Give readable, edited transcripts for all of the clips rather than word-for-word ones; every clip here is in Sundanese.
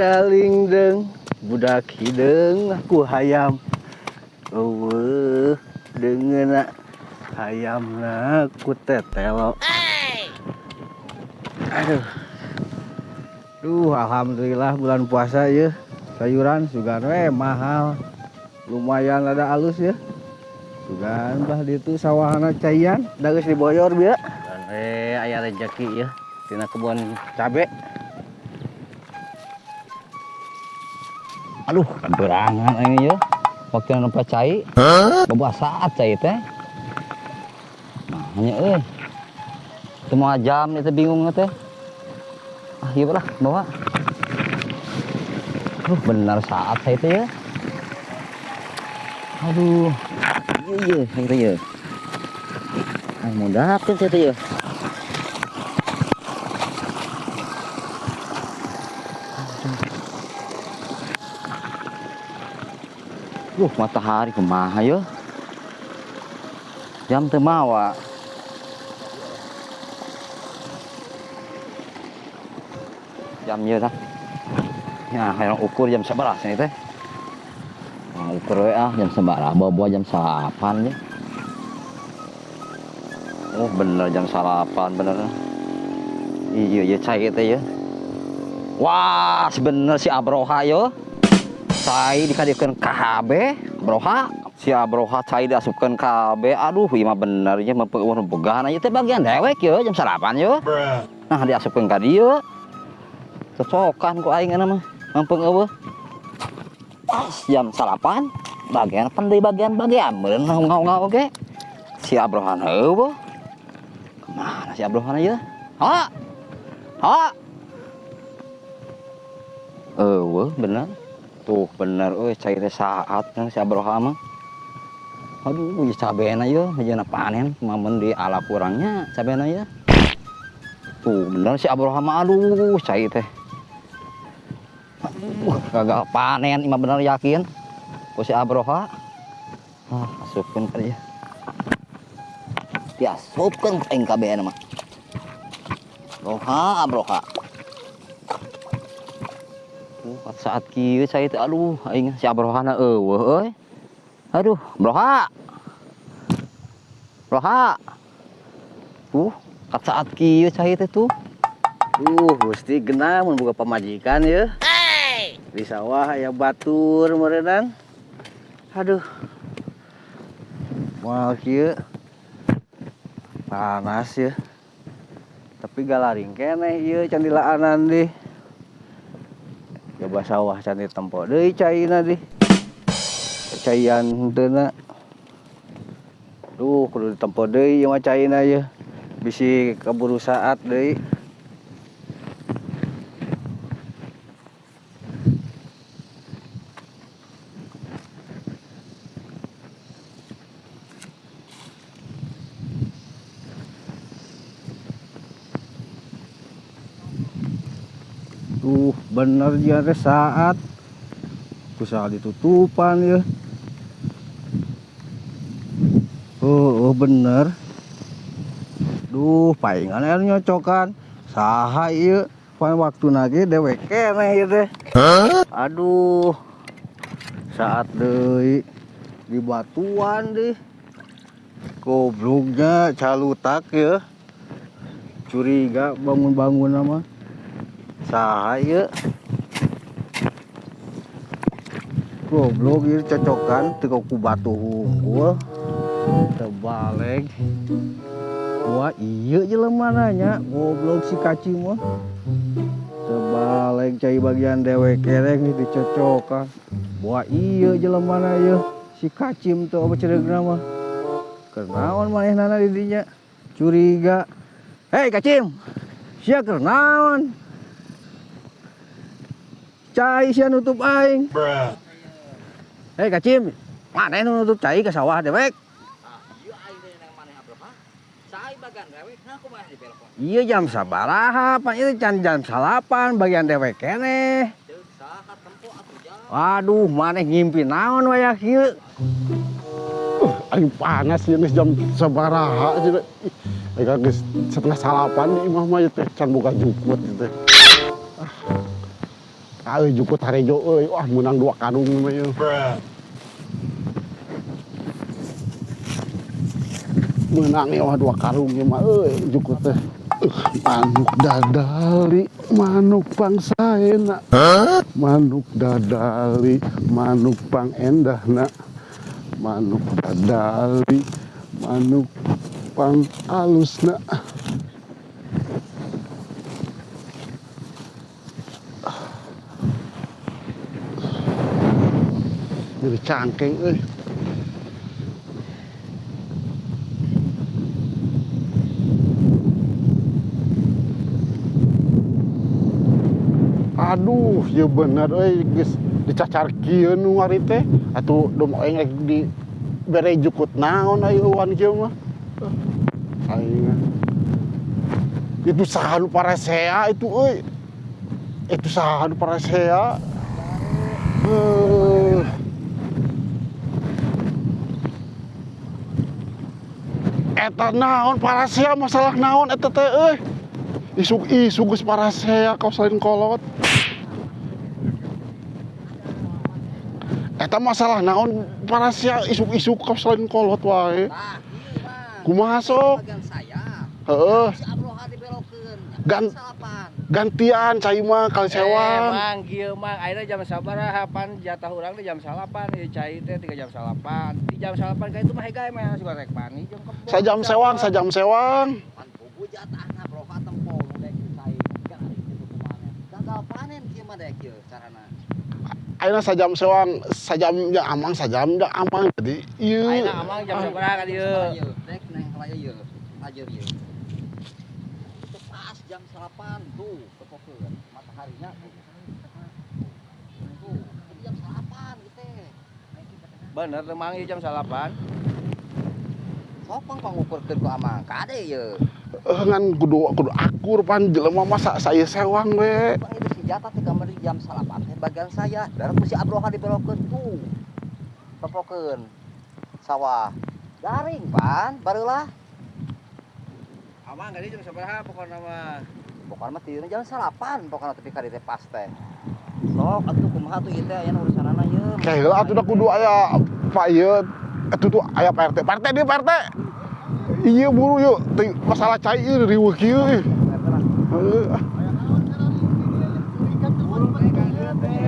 Dangdalingdeng budak hideung ku hayam. Eueuh deungeuna hayamna ku tetelo. Aduh. Duh, alhamdulillah bulan puasa ya. Sayuran sugan we mahal. Lumayan ada alus ya. Sugan bah ditu sawahana caian, da geus diboyor bieu. Dan aya rejeki ya tina kebun cabe. Aduh, berangan ini ya. Waktu nempa cai, boba saat cai teh. Nah, hanya euy. Semua jam itu bingung teh. Ah, iya lah, bawa. Benar saat saya itu ya. Aduh, iya saya itu ya. Ah, mau dapet saya itu ya. Matahari kumaha ya. Jam teu mawa. Jam ieu tah. Ya, hayang ukur jam 11 ini teh. Hayang ukur we ah jam 11, bawa jam 8 ya. Oh, bener jam 8 bener. Iya iya cai teh ya. Wah, bener si Abroha yo. Cai dikadikeun KB, Abroha. Si Abroha cai diasupkeun KB. Aduh, ieu mah bener ieu mah peugah ieu teh bagian dewek yo jam 8 yo. Nah, diasupkeun ka dieu. Cocokan ku aing mah mampeng eueuh. Pas jam 8 bagian pan deui bagian-bagian meureun ngau-ngau oge. Si Abrohan eueuh. Kemana si Abrohan ieu? Ha? Ha? Eueuh bener. Tuh bener euy cai teh saat si Abroha mah. Aduh, ieu cabena ieu hejena panen mamen di ala kurangnya cabena ieu. Tuh bener si Abroha mah aduh cai teh. Gagal panen imah bener yakin ku si Abroha. Ah, asupkeun ka dieu. Diasupkeun ka aing kabehna mah. Abroha, Abroha. Tuh saat kieu cai teh aduh aing si Abrohana eueuh euy. Aduh, Abroha. Abroha. Tuh, saat kieu cai teh tuh. Duh, Gusti genah mun boga pamajikan ye. Di sawah aya batur meureunang. Aduh. Moal kieu. Panas ya. Tapi galaring keneh ieu can dilaanan dih. Coba sawah can ditempo deui caina dih. Caian henteuna. Duh, kudu ditempo deui ieu mah caina ieu. Bisi keburu saat deui. Tuh bener dia teh saat kusaha ditutupan ya. Oh, bener. Duh, paingan aya nyocokan. Saha ieu? Pan waktuna ge dewek keneh ieu teh. Aduh. Saat deui di batuan deh. Gobloknya calutak ya. Curiga bangun-bangun mah. Saha ieu? Goblok ieu cocokan teu ku batu hungkul. Terbalik. Wah, ieu jelema nya, goblok si kaci mah. Terbalik cai bagian dewek kereng dicocokan. Wah, ieu jelema ieu si kacim teu apa cereugna mah. Keur naon manehnana di dinya? Curiga. Hei kacim, sia keur naon? Cai sia nutup aing. Hei kacim, maneh nu nutup cai ke sawah dewek? Iya jam sabaraha, pan itu can jam 8 bagian dewek keneh. Waduh, maneh ngimpi naon wayah kieu? Aing panas ieu geus jam sabaraha cenah. Aing geus 7:30 di imah mah teh can boga jukut teh. Euy jukut harejo euy. Wah, meunang 2 karung mah ieu. Meunang ieu mah 2 karung ieu mah euy jukut teh. Manuk dadali, manuk pangsaena. Manuk dadali, manuk pangendahna. Manuk dadali, manuk pangalusna. Jadi cangkeng euy. Aduh, ya bener euy geus dicacar kieu nu ari teh. Atuh dom aing rek di bere jukut naon aya euan kieu mah. Aing itu saha nu paresea itu euy. Itu saha nu paresea. Eta naon parasea masalah naon eta teh euy. Isuk-isuk geus parasea kau selain kolot. Eta masalah naon parasea isuk-isuk kau selain kolot wae. Kumaha sok? Heeh. Gantian cai mah kali sewang. Mang kieu mang ayeuna jam sabaraha pan jatah urang teh jam 9 ieu cai teh 3 jam 9. Di jam 9 ka itu mah hegae mah suka rek pani jeung kebon. Sajam sewang, sajam sewang. Pan bubu jatahna Abroha tempo nu dek cai. Gagal panen kieu mah dek kieu carana. Ayeuna sajam sewang, sajam ja amang, sajam ja amang jadi ieu. Ayeuna amang jam sabaraha ka dieu? Dek neng kalaya ieu, hajer ieu. Itu pas jam 8 tuh tepokeun mataharinya tuh. Tuh, jadi jam 8 gitu teh. Bener teu mang ieu jam 8. Sok pang pangukurkeun ku amang, kade ieu. Ngan kudu akur pan jelema mah saya sewang we. Bang itu si jatah teh kamari jam 8 teh bagian saya. Darah ku si Abroha dibelokeun tuh. Tepokeun sawah. Garing pan barulah. Amang kali jam sabaraha pokona mah? Pokona mah tidurna jam 8 pokona tapi ka dieu teh pas teh. Sok atuh kumaha tuh ieu teh aya urusanana ieu. Kayak heula atuh da kudu aya Pak ieu atuh tuh aya Pak RT. Pak RT dieu Pak RT. Iya buru yuk, masalah cai ieu riweuh kieu ih. Heeh.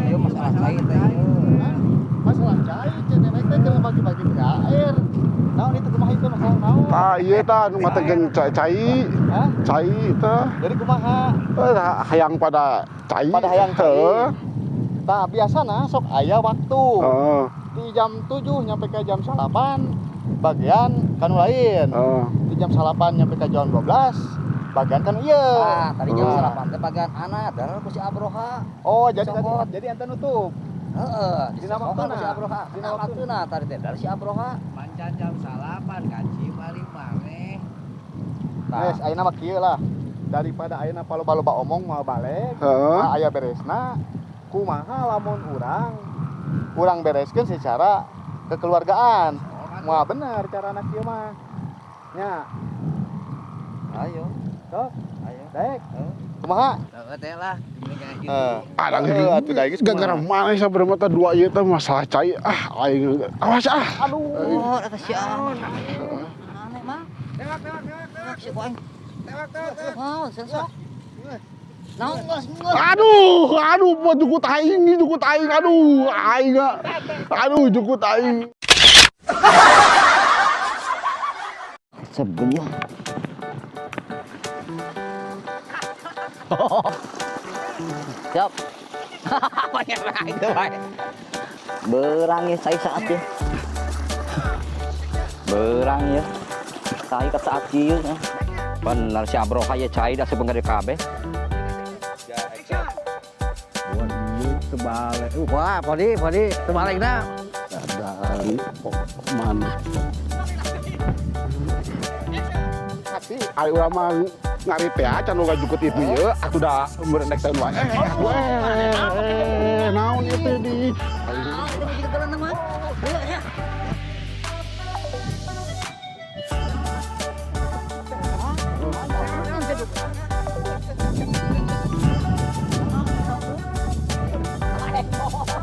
Ieu masalah cai teh. Masalah cai cenah teh keur bagi-bagi THR. Naon itu kumaha itu masalah naon? Tah ieu tah nu ngategeun cai. Hah? Cai teh. Jadi kumaha? Hayang pada cai. Pada hayang cai. Tah biasana sok aya waktu. Heeh. Di jam 7 nyampe ke jam 8 bagian kanu lain. Di jam 8 nyampe ke jam 12 bagian kanu ieu. Ah, tadi jam 8 teh bagian anak, darah ku si Abroha. Oh, jadi ente nutup. Heeh, dina waktuna si Abroha. Dina waktuna tadi teh dari si Abroha. Mancan jam 8 kaci mari maneh. Geus ayeuna mah kieu lah. Daripada ayeuna paloba-loba omong moal balik, aya beresna kumaha lamun urang bereskeun secara kekeluargaan. Wah bener cara anak kieu mah. Nya. Ayo. Sok. Ayo. Dek. Kumaha? Heeh teh lah. Ada atuh da geus gara-gara maneh sabenerna mah dua ieu teh masalah cai ah aing awas ah. Aduh, eta si aneh mah. Tewak tewak tewak tewak. Si aing. Tewak tewak tewak. Naon sok. Naon geus geus. Aduh, aduh buat jukut aing, jukut aing, aduh, aing. Aduh, jukut aing. Sebelum siap. Berang ya saya saat ya. Berang ya. Saya ke saat ieu. Bener si Abroha ya cai dah sebengar di kabeh. Buan ieu tebalik. Wah, podi tebalikna. Dari mana? Ari urang mah ngari teh can boga jukut itu ieu atuh da meureun dek tahun wae. Naon ieu teh di.